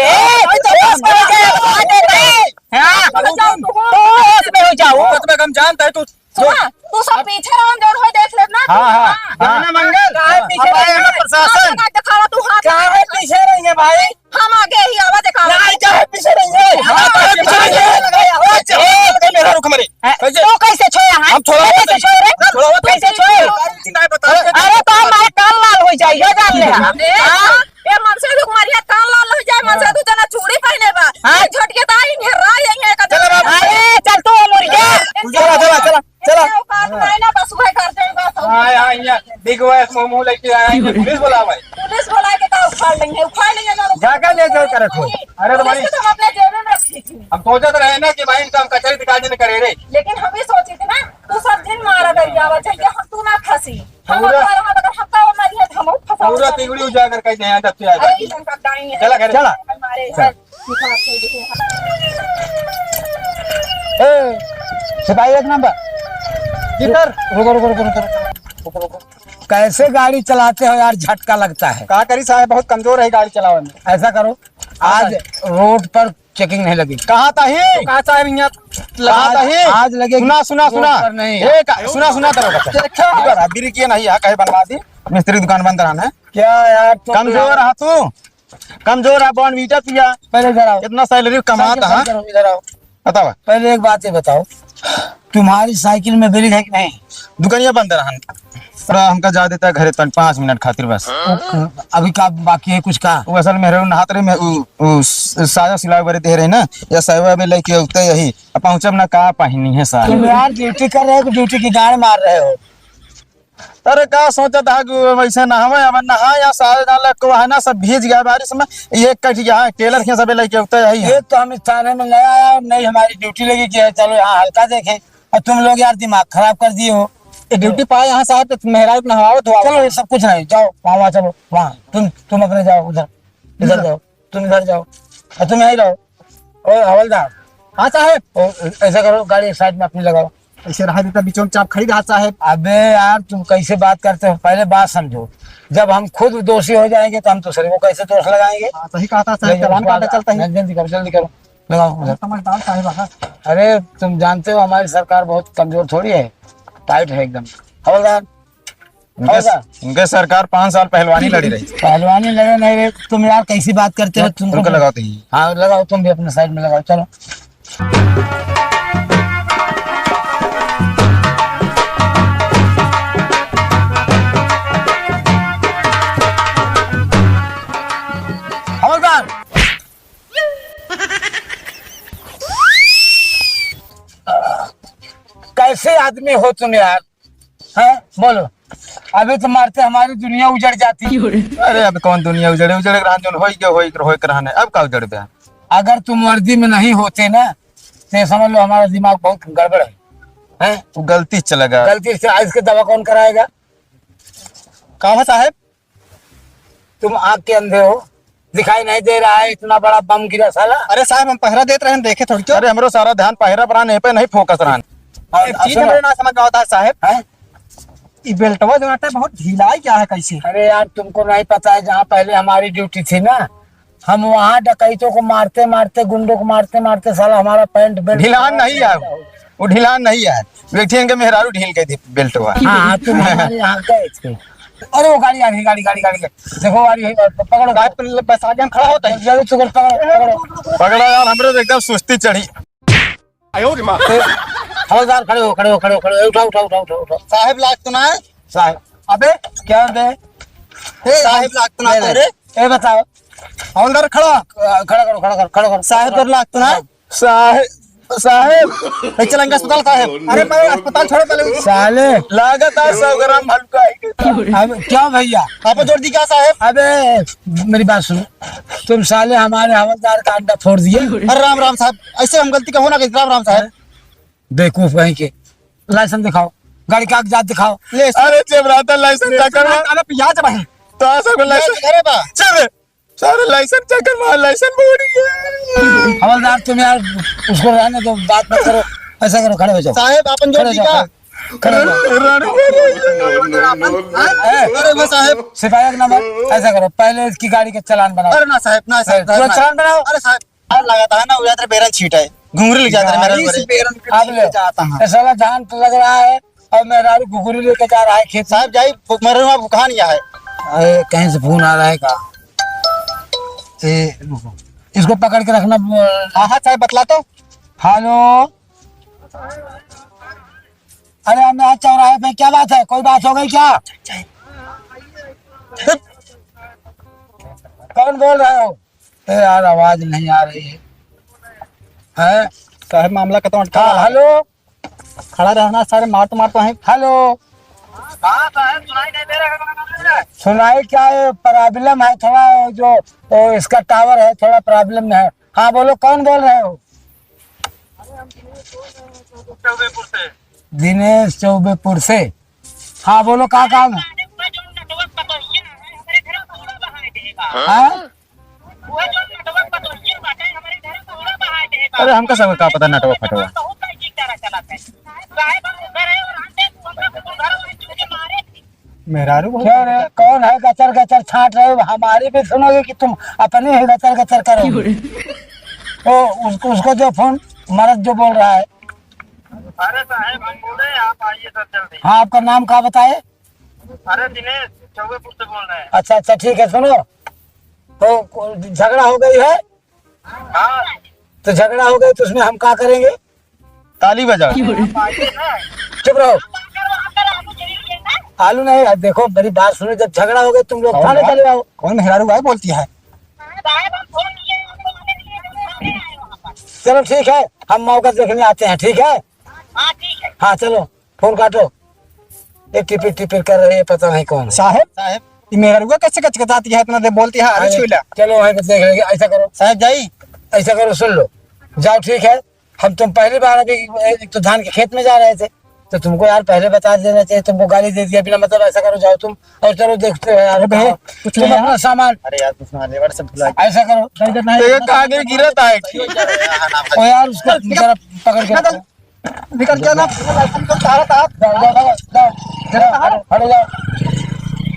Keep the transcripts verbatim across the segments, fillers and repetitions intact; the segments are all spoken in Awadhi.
ए, होश में हो जाए, हाँ, देख रहे। हाँ। तो होश में हो जाओ। तू कम जानता है तू। सुना, तू सब पीछे रहो, जौन होई देख लेब ना। हाँ, हाँ। हाँ। ना मंगल, काहे पीछे रही है प्रशासन? हाथ लगा, दिखावा तू हाथ। काहे पीछे रही है भाई? हम आगे ही आवा, दिखावा। नहीं, काहे पीछे रही है? हाँ, काहे पीछे रही है? ए, ए, मेहरारू हमरे। कैसे? तू कैसे छोया है? हम थोड़ा कैसे छोए रे? थोड़ा बहुत कैसे छोए? नहीं बता। अरे तो हमारे कान लाल हो जाए, ये जान ले। ए, हाँ? ए, मनसेधू के मरिया कान लाल हो जाए, मनसेधू जना चूड़ी पहने बा। हाँ? ए, झटके दाई घेरा यही है का। चल बाबा। अरे, चल तू मुर्गे। चला, चला, चला, चला। इतने औकात नहीं ना, बस वह कर दे, बस। हाँ, हाँ, यहाँ बिग बॉस मुंह, मुंह लेके आया है, पुलिस बुला भाई। पुलिस बुला के का उखाड़ लेंगे, उखाड़ लेंगे ना। जाके ले जाओ, करे खोल। अरे तो पुलिस भाई, को तो हम अपने जेब में रखी थी। हम सोचत रहे ना कि भाई इनका हम कचहरी दिखा देने करे रे। लेकिन हम ही सोची थी ना, तू सब दिन मारा कर जावा, चाहिए हम तू ना फंसी। हम पूरा अगर हम, अगर हम का मारी है, तो हम फंसा पूरा हुआ। तिगड़ी उजागर कर दे यहाँ जब से आया। अरे, ये लंका डाई है। चला घर। चला। ए, सिपाही एक नंबर। जी सर। रुको, रुको, रुको, रुको, रुको, रुको, रुको। कैसे गाड़ी चलाते हो यार, झटका लगता है। का करी साहब, बहुत कमजोर है गाड़ी चलावे में। ऐसा करो, हाँ आज सर। रोड पर checking नहीं लगी। कहा था ही? तो कहा साहब, यहाँ लगा आज, था ही? आज लगे सुना, सुना, रोड सुना। पर नहीं। ए, का, सुना, सुना, दरोगा साहब। देखो। इधर आ, ब्रेक ये नहीं है, कहीं बनवा दी। मिस्त्री दुकान बंद रहना है। क्या यार, तो कमजोर क्या? है तू। कमजोर है, Bournvita पिया। पहले इधर आओ। इतना salary कमाता है। इधर आओ, इधर आओ। बताओ। पहले एक बात ये बताओ, तुम्हारी साइकिल में ब्रेक है कि नहीं? दुकानिया बंद रहन। थोड़ा हमका जा देता है घरे तन पाँच मिनट खातिर बस। अभी का बाकी है कुछ का? वो असल में रहो नहात रहे, मैं उ, उ, स-, साया सिलावे बरे दे रहे ना, या साया में लेके उते यही। अब पहुँचब ना का पहनी है साया। तुम यार ड्यूटी कर रहे हो कि ड्यूटी की गांड मार रहे हो? अरे का सोचत है कि वैसे नहावे, अब नहा या सारे डाले को है ना, सब भीज गया बारिश में। ये कट गया है, टेलर के सब लेके उतर आई है। एक तो हम इस थाने में नया आया और नई हमारी ड्यूटी लगी कि चलो यहाँ हल्का देखें, और तुम लोग यार दिमाग खराब कर दिए हो। ये ड्यूटी पाए यहाँ साहब तो मेहरारू नहवाओ धोआओ। चलो ये सब कुछ नहीं, जाओ वहाँ, वहाँ चलो वहाँ, तुम तुम अपने जाओ उधर, इधर जाओ, तुम इधर जाओ, और तुम यहीं रहो। ओ हवलदार। हाँ साहब। ओ, ऐसा करो, गाड़ी एक साइड में अपनी लगाओ। ऐसे रहा देता, बीचों में चाप खड़ी रहा साहब। अबे यार, तुम कैसे बात करते हो? पहले बात समझो, जब हम खुद दोषी हो जाएंगे तो हम दूसरे को कैसे दोष लगाएंगे? हाँ, सही कहा था साहब, लेकिन चालान थोड़ा काटा चलता है। जल्दी करो, जल्दी करो, लगाओ उधर। समझदार साहब, हाँ। अरे, तुम जानते हो हमारी सरकार बहुत कमजोर थोड़ी है, टाइट है एकदम। हवलदार, उनके, हवलदार। उनके सरकार पाँच साल पहलवानी लड़ी रही। पहलवानी लड़े नहीं रहे तुम यार, कैसी बात करते हो? तुमको उनका लगाओ तो ही। हाँ, लगाओ, तुम भी अपने साइड में लगाओ, चलो। हवलदार, कैसे आदमी हो तुम यार? हैं? बोलो, अभी तो मारते हमारी दुनिया उजड़ जाती। अरे, अब कौन दुनिया उजड़े? उजड़े के रहन, जोन होई के, होई के, होई के रहन है। अब का उजड़ बे? अगर तुम वर्दी में नहीं होते ना, तो ये समझ लो हमारा दिमाग बहुत गड़बड़ है। हैं? वो गलती से चला गया। गलती से, आज इसके दवा कौन कराएगा? का हुआ साहब? तुम आँख के अंधे हो, दिखाई नहीं दे रहा है, इतना बड़ा बम गिरा साला। अरे साहब, हम पहरा देत रहन, देखे थोड़ी क्यों? अरे, हमरो सारा ध्यान पहरा पर रहन, ए पे नहीं फोकस रहन। और एक चीज सुनो। हमरे ना समझ में आवता है साहब। हैं? ई बेल्टवा जो बाटे बहुत ढीला है, क्या है, कैसे? अरे यार, तुमको नहीं पता है, जहाँ पहले हमारी ड्यूटी थी ना, हम वहाँ डकैतों को मारते मारते, गुंडों को मारते मारते साला हमारा पैंट बेल्ट ढीला नहीं है। वो ढीला नहीं है, बैठियन के मेहरारू ढील के दे बेल्टवा। हाँ, हाँ, तुम हमारे यहाँ गए थे। अरे वो गाड़ी आ रही, गाड़ी, गाड़ी, गाड़ी, गाड़ी। देखो गाड़ी है, पकड़ो। गाड़ी पर बस आगे हम खड़ा होता है। जल्दी पकड़, पकड़ो, पकड़ो। पकड़ो यार, हमरे तो एकदम सुस्ती चढ़ी। ए, हवलदार खड़े हो, खड़े हो, खड़े हो, खड़े हो। उठाओ, उठाओ, उठाओ, उठाओ, उठाओ। साहब लाग तो ना है? साहब। अबे क्या बे? ए, साहब लाग तो ना नहीं, है रे? नहीं। ए बताओ। हवलदार खड़ा। अ, खड़ा करो, खड़ा करो, खड़ा करो। साहब तो लाग तो ना है? साहेब, साहेब। ए, चल इनका अस्पताल साहेब। अरे, मैं अस्पताल छोड़ो पहले। साले। लागत है सौ ग्राम हल्का है। अब क्या भैया? आप जोड़ दी क्या साहेब? अबे, मेरी बात सुनो। तुम साले हमारे हवलदार का अंडा फोड़ दिए। अरे राम राम साहेब, ऐसे हम गलती का हो ना कही, राम राम साहेब। बेवकूफ कहीं के। लाइसेंस दिखाओ, गाड़ी कागजात दिखाओ। ले, अरे चेबराता लाइसेंस चेक करवा। अबे पिया जब है। तो आ सब लाइसेंस। अरे बा। चल रे। सारे लाइसेंस चेक करवा, लाइसेंस बोर्ड ही है। हवलदार, तुम यार उसको रहने दो, बात मत करो। ऐसा करो, खड़े हो जाओ। साहेब, अपन जोड़ खड़े हो दी जाओ, का? खड़े हो जाओ। रण-, रण-, रण-, रण-, रण-, रण-, ए, अरे बस साहेब। सिपाही एक नंबर, ऐसा करो, पहले इसकी गाड़ी का चालान बनाओ। अरे ना साहेब, ना साहेब, ए, पूरा ना। चालान बनाओ। अरे साहेब, अब लगाता है ना, वो जाते बेरन छीट है, घुघरी ले जाते हैं मेरे गाड़ी से ऊपर। बेरन के अब ले। छीट जाता है। ये साला जान तो लग रहा है, अब मेहरारू घुघरी लेके जा रहा है खेत में। साहब जाई, मेरे वहाँ कहाँ नहीं है। अरे, कहीं से फोन आ रहा है का? ए, रुको। इसको पकड़ के रखना। हाँ, हाँ, साहब, बतला तो। हेलो। अरे, हम यहाँ चौराहे पे, क्या बात है? कोई बात हो गई क्या? कौन बोल रहे हो? ए यार, आवाज नहीं आ रही है। हैं? साहब, मामला खत्म। हाँ, हेलो। खड़ा रहना सारे, मार तो मार तो हैं। हेलो। हाँ साहब, सुनाई नहीं दे रहा है। सुनाई क्या है, प्रॉब्लम है थोड़ा, जो, वो इसका टावर है, थोड़ा प्रॉब्लम में है। हाँ, बोलो, कौन बोल रहे हो? दिनेश चौबेपुर से। हाँ, बोलो, का काम है? हाँ? अरे हमका सब का पता नटवा फटवा। मेहरारू बहुत क्यों रे, कौन है गचर गचर छांट रहे हो? हमारी भी सुनोगे कि तुम अपने ही गचर गचर करोगे? ओ, उसको, उसको जो फोन, मर्द जो बोल रहा है। अरे साहब, हम बोल रहे हैं, आप आइए सर जल्दी। हाँ, आपका नाम का बताए? अरे दिनेश, चौबेपुर से बोल रहे हैं। अच्छा, अच्छा, ठीक है, सुनो, तो झगड़ा हो गई है? हाँ। तो झगड़ा हो गई तो उसमें हम क्या करेंगे? ताली बजाओ। आप आइए ना। चुप रहो। आलू नहीं, अब देखो, मेरी बात सुनो, जब झगड़ा हो गया, तुम लोग कौन थाने है? चले आओ। कौन मेहरारू है बोलती है? चलो ठीक है, हम मौका देखने आते हैं, ठीक है? हाँ, चलो, फोन काटो। ये टिपिर टिपिर कर रही है, पता नहीं कौन है। साहब, साहब, ये मेहरारुआ कैसे कचकचाती है, इतना देर बोलती है, अरे अरे, छू ला। चलो, वहीं पे देख लेंगे, ऐसा करो। साहब, जाई। ऐसा करो, सुन लो, जाओ, ठीक है, हम तुम पहली बार अभी एक तो धान के खेत में जा रहे थे, तो तुमको यार पहले बता देना चाहिए, तुमको गाली दे दिया बिना मतलब। ऐसा करो, जाओ तुम और चलो देखते हैं यार, अरे बे, बताओ। कुछ तुम नहीं अपना यार। सामान अरे यार, कुछ ना लेबर से भुला गया। ऐसा करो, नहीं, नहीं, तो ये नहीं, कहाँ गई, गिरत है? ओ यार, उसको जरा पकड़ के निकल, रखो। निकल गया ना, लाइसेंस निकल, तारा, तारा। जाओ, जाओ, जाओ, जाओ, जरा हटो, हटो, जाओ।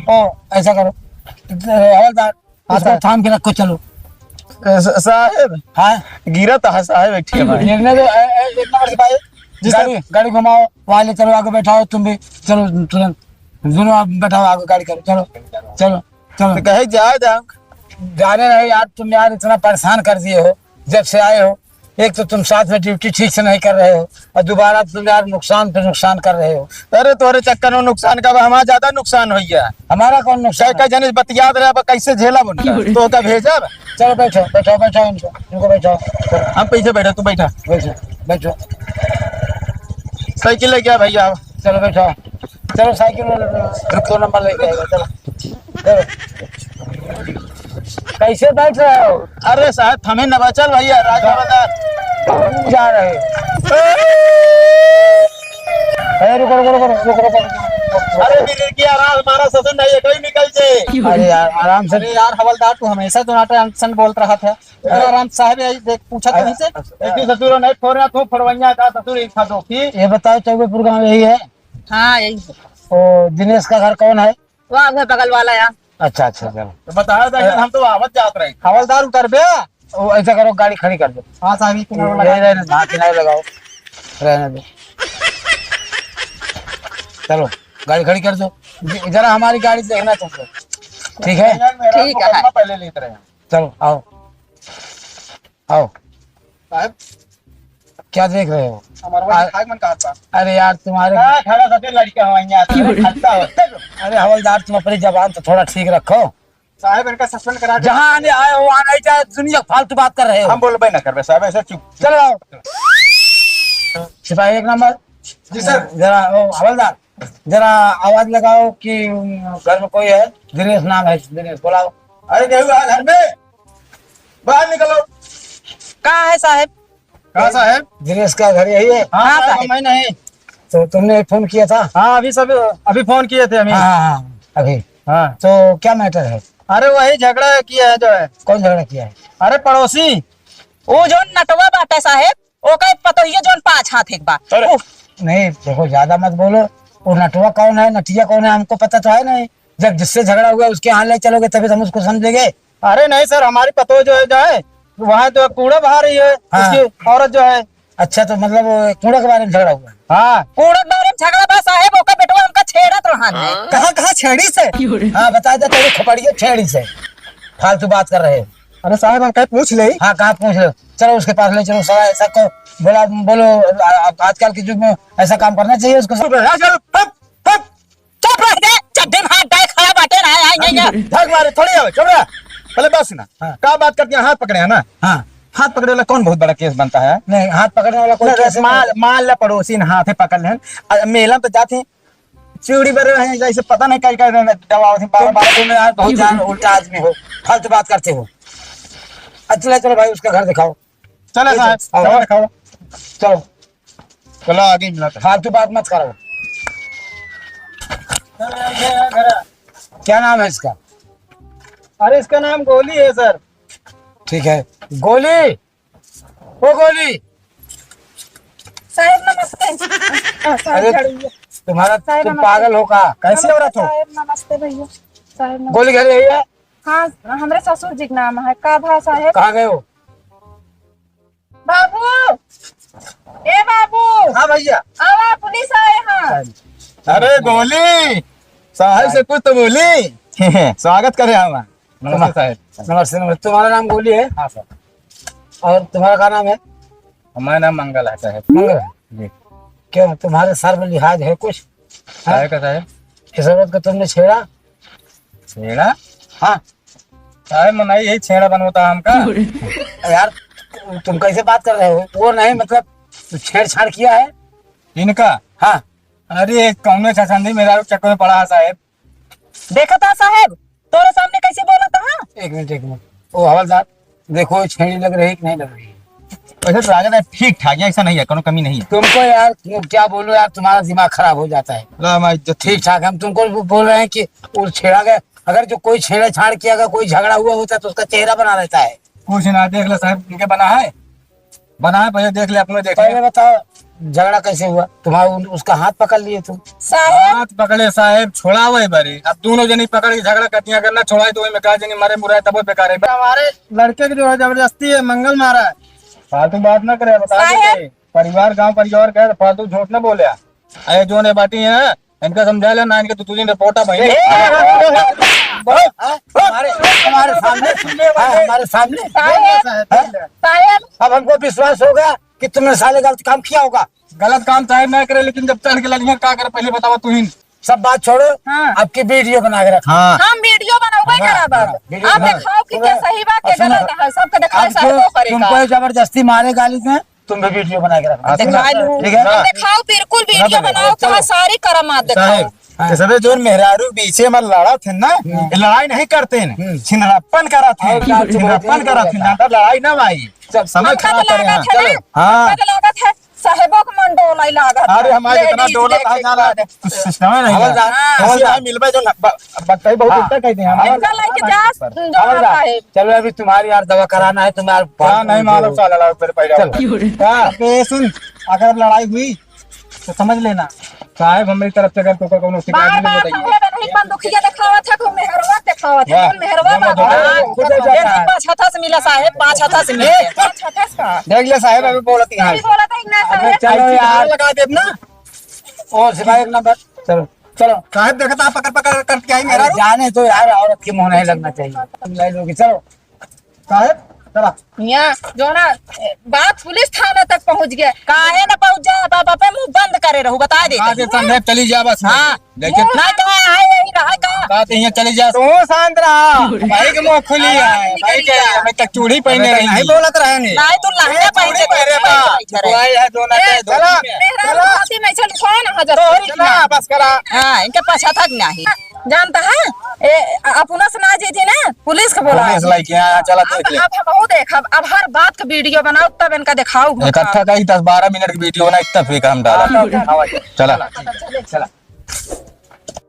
ओ, ऐसा करो, हवलदार, हाँ, उसको साहब। थाम के रखो, चलो। ए, स-, साहेब। हाँ? गिरत है साहेब, एक ठे भाई। गिरने दो, ए, ए, एक नंबर सिपाही। जी, सर। गाड़ी, गाड़ी घुमाओ, वहाँ ले चलो, आगे बैठाओ तुम भी। चलो, तुरंत। दोनों आप बैठाओ, आगे गाड़ी करो, चलो, चलो, चलो। तो कहे जाए, जाओ। जाने नहीं यार, तुम यार इतना परेशान कर दिए हो, जब से आए हो। एक तो तुम साथ में ड्यूटी ठीक से नहीं कर रहे हो, और दोबारा तुम यार नुकसान पे नुकसान कर रहे हो। अरे तोरे चक्कर में नुकसान का, हमारा ज्यादा नुकसान हो गया। हमारा कौन नुकसान कई, है? कई जने बतियात रहे, अब कैसे झेला बन रहा है? तो का भेजा? चलो बैठो, बैठो, बैठो इनको, इनको बैठो। हम पीछे बैठे, तू बैठा। बैठो, बैठो। साइकिल लेके आ भैया। चलो बैठो, चलो साइकिल वाले, रुक, दो नंबर लेके आएगा, चलो। चलो। कैसे बैठ रहे हो? अरे साहब, थमे न बचल भैया, राजा बता। जा रहे। ए, रुको, रुको, रुको, रुको, रुको, रुको। अरे, बिल्ली की आवाज मारा ससुर नहीं, ये कोई निकल जे। अरे यार, आराम से। अरे यार, हवलदार, तू हमेशा दोनाटा अनसन बोलत रहत है। अरे आराम साहब, यही देख, पूछा तुमसे। अच्छा। एक ही ससुर नहीं, फोड़ रहा, तू फोड़वैया का ससुर, एक था दो की। ये बताओ, चौबेपुर गाँव यही है? हाँ, यही है। ओ, दिनेश का घर कौन है? वो आगे बगल वाला यार। अच्छा, अच्छा, चलो। तो बताया था कि हम तो आवत जात रहे। हवलदार उतर बे। ओ, ऐसा करो, गाड़ी खड़ी कर दो। हाँ साहब, ये किनारे ये, लगा। ये रहने दो, हाँ, किनारे लगाओ। रहने दो। चलो, गाड़ी खड़ी कर दो। ज-, जरा हमारी गाड़ी देखना तुमको। ठीक है? यार, मेरा ठीक है। मुकदमा पहले लेते रहे। चलो, आओ। आओ। साहब, क्या देख रहे हो? हमारे आ- भाई खाए मन कहा था। अरे यार, तुम्हारे हाँ, खड़ा था, फिर लड़के हमारे यहाँ आते हैं, खट्टा हो। अरे हवलदार, तुम अपनी जबान तो थोड़ा ठीक रखो। साहब, इनका सस्पेंड करा के जहाँ आने आए हो, वहाँ नहीं जाए, दुनिया फालतू बात कर रहे हो। हम बोलबे ना करबे साहब, ऐसे चुप। चलो आओ। सिपाही एक नंबर। जी सर। जरा, ओ, हवलदार, जरा आवाज लगाओ कि, उम, घर में कोई है? दिनेश नाम है, दिनेश, बुलाओ। अरे, केहू है घर में? बाहर निकलो। कहाँ है साहेब? कहाँ साहेब? दिनेश का घर यही है? हाँ, हाँ, साहेब, साहेब। मैं नहीं। तो तुमने फोन किया था? हाँ, अभी सब, अभी फोन किए थे हम ही। हाँ, हाँ, हाँ, अभी। हाँ। तो क्या मैटर है? अरे, वही झगड़ा किया है जो है। कौन झगड़ा किया है? अरे, पड़ोसी। वो जो नटवा बाटे साहेब, ओके पतोहिए जौन पाँच हाथ एक बा। अरे। उफ। नहीं, देखो, ज्यादा मत बोलो। वो नटवा कौन है, नटिया कौन है, हमको पता तो है नहीं। जब जिससे झगड़ा हुआ, उसके यहाँ ले चलोगे, तभी तो हम उसको समझेंगे। अरे नहीं सर, हमारी पतोह जो है, जो है, वहाँ तो कूड़ा बहा रही है, हाँ। उसकी औरत जो है। अच्छा, तो मतलब, वो कूड़ा के बारे में झगड़ा हुआ है? हाँ। कूड़ा के बारे में झगड़ा बा साहेब, ओकर बेटवा हमका छेड़त रहन है। कहाँ, कहाँ छेड़ी से? हाँ, बता दे, तेरी खोपड़िया छेड़ी से। फालतू बात कर रहे हो। अरे साहब, हम कहीं पूछ ले। हाँ, कहाँ पूछ लो? चलो उसके पास ले चलो, साला ऐसा को बोला, बोलो, आ-, आ-, आजकल के युग में ऐसा काम करना चाहिए उसको। चुप रह, चुप, हप, हप। चुप रह दे, चड्ढे में हाथ डाले खड़ा बाटे ना, आई, आई, आई। भाग मारे, थोड़ी आवे, चुप रह। पहले बात सुना। हाँ। का बात करती है, हाथ पकड़े है ना? हाँ। हाथ पकड़े वाला कौन बहुत बड़ा केस बनता है? नहीं, हाथ पकड़ने वाला कोई नहीं, केस मान, नहीं। मान ला पड़ोसी ने हाथे पकड़ लेन, आ, मेला में तो जाती चूड़ी बरे रहे, जैसे पता नहीं कई, कई दवा होती, बार, बार। तुम यार बहुत जान उल्टा आदमी हो, फालतू बात करते हो। अच्छा, चलो भाई, उसका घर दिखाओ। चलो ले साहब, चलो। चलो दिखाओ। चलो। चलो, आगे मिला था। फालतू बात मत करो। क्या नाम है इसका? अरे, इसका नाम गोली है सर। ठीक है, गोली। ओ गोली। साहेब नमस्ते। आ, साहेब अरे, झाड़ू लिया। तुम्हारा, साहेब तुम नमस्ते। पागल हो का? कैसी औरत हो? साहेब नमस्ते भैया। साहेब नमस्ते। गोली घर यही है? हाँ, हमरे ससुर जी के नाम है। का भा साहेब? कहाँ गए हो? बाबू, ए बाबू। हाँ भैया। आवा, पुलिस आए हैं। अरे गोली, साहेब से कुछ तो बोली। स्वागत करे हम। नमस्ते साहेब। नमस्ते, नमस्ते। तुम्हारा नाम गोली है? हाँ सर। और तुम्हारा क्या नाम है? हमारा नाम मंगल है साहेब। मंगल है? जी। क्यों, तुम्हारे सर में लिहाज है कुछ? हाँ? काहे का साहेब? इस औरत को तुमने छेड़ा? छेड़ा? हाँ। काहे मनाई यही छेड़ा बनवता हमका? यार, तुम कैसे बात कर रहे हो? वो नहीं, मतलब, छेड़छाड़ किया है? इनका? हाँ। अरे, कौनो छछंदी मेहरारू चक्कर में पड़ा है साहेब। देखा था साहेब, तोरे सामने कैसे बोला था? एक मिनट, एक मिनट। ओ हवलदार, देखो, छेड़ी लग रही कि नहीं लग रही है? वैसे तो लागत है ठीक ठाक है, ऐसा नहीं है, कोनो कमी नहीं है। तुमको यार, क्या बोलूं यार, तुम्हारा दिमाग खराब हो जाता है। ला, हमारी इज्जत ठीक ठाक, हम तुमको बो-, बोल रहे हैं कि वो छेड़ा गया, अगर जो कोई छेड़छाड़ किया, अगर कोई झगड़ा हुआ होता है तो उसका चेहरा बना रहता है। कुछ ना, देख ले साहब, इनके बना है, बना है, पहले देख ले, अपने देख ले। पहले बताओ, झगड़ा कैसे हुआ तुम्हारा? उन-, उसका हाथ पकड़ लिए तुम। साहेब। हाथ पकड़े साहेब, छोड़ावे बरी। अब दोनों जनी पकड़ के झगड़ा करती हैं, अगर ना छोड़ाए तो वही में का जनी मरे मुराए तबो बेकार है। हमारे लड़के की जो है जबरदस्ती है, मंगल मारा है। फालतू बात ना करे, बता दे साहेब। के परिवार, गांव परिवार का है, फालतू झूठ ना बोले। अरे जो ने बाटी है ना, इनका समझा ले ना, इनके तो तुझे रिपोर्टा भाई। ए, हमारे, हमारे सामने, हाँ, हमारे सामने। साहेब, हाँ? साहेब। अब हमको विश्वास होगा कि तुमने साले गलत काम किया होगा। गलत काम साहेब ना करे, लेकिन जब चढ़ के लड़िया का करे, पहले बतावा तू ही। सब बात छोड़ो, हाँ। आपकी वीडियो बना के रखो। हाँ। हम वीडियो बनावे हाँ, करब। हाँ, वीडियो आप बना। दिखाओ कि सुनो, क्या सही बात, क्या सुनो, गलत है, सबके दिखाए, अब साहेब जो वो करे तुमको का। जबरदस्ती मारे गाली में, तुम भी वीडियो बना के रखो। हाँ, ठीक है? दिखाई लूं। ठीक है? हम दिखाओ, बिल्कुल वीडियो बनाओ, चलो। कहाँ सारी करामात दिखाओ। साहेब, हाँ। ये सबे जोन मेहरारू बीचे में लड़ा थे ना, हम्म। ये लड़ाई नहीं करते हैं, हम्म। छिनरापन करा थे, और क्या छिनरापन करा थे, ज्यादा लड़ाई ना भाई। चल। समय हमका खराब तो करे हैं। लागत है ना, चलो। हाँ। हमका तो लागत है, साहेबो के मन डोलाई लागत है। अरे, हमारे जितना डोलत है, ना, कुछ सिस्टम है नहीं। हवलदार, हाँ। हवलदार, मिलबे जो न-, ब-, बताई बहुत हाँ। उल्टा कह दे हम। इनका लेके जा, जो हवलदार, है। चलो, अभी तुम्हारी यार दवा कराना है, तुम्हारे हाँ, नहीं मालूम, साला, लाओ, फिर पहले चलो। हाँ। अबे सुन, अगर लड़ाई हुई तो समझ लेना, साहेब, हमारी तरफ से अगर तुमको कोनो शिकायत साहेब, मिले, आप बताइए। हमें नहीं बंदूकिया दिखावत है, तो मेहरवा दिखावत है, वाह। मेहरवा वाह, बाबा। वाह, वाह, वाह। एक पाँच हथा से मिला साहेब, पाँच हथा से मिला। पाँच हथा से का? देख ले साहेब, अभी बोलत ही अभी है। बोलत ही ना अबे साहेब। चलो यार, लगा देब ना। ओ सिपाही एक नंबर, चलो, चलो। साहेब, देखा था, पकड़, पकड़ करके आई मेरा। अरे, जाने दो यार, औरत के मुंह नहीं लगना चाहिए। तुम ले लोगे, चलो। साहेब, चला। यहाँ जो ना, ए, बात पुलिस थाना तक पहुँच गया। काहे न पहुँच जाए? बाप अपने मुंह बंद करे रहू, बता दे। आज ये संदीप चली जा बस। हाँ। देखे। ना कहा है, यही रहा का? बात यहाँ चली जा। तू शांत रहा। भाई के मुंह खुली है। भाई के, अभी तक चूड़ी पहने अबे रही। नहीं बोलत रहे नहीं। नहीं, तू लहंगा पहन के चूड़ी पहने बा। बैठे रहे। तू आए है जो ना ए, चाहे चला। धोती में। मेहरारू चला। धोती में चल, कौन है जब तोहरी चला, बस करा। हाँ, इनके पाछा थक नहीं। जानता है? ए, अपना से ना जीती ना, पुलिस को बोला। पुलिस लाई के यहाँ, चला अब, देख ले। अब हम वो देख, अब, अब हर बात का वीडियो बनाओ, तब इनका दिखाओ। इकट्ठा कहीं दस बारह मिनट की वीडियो बनाई, तब फिर हम डाला। हाँ, हाँ, हाँ। चला। चला, चला।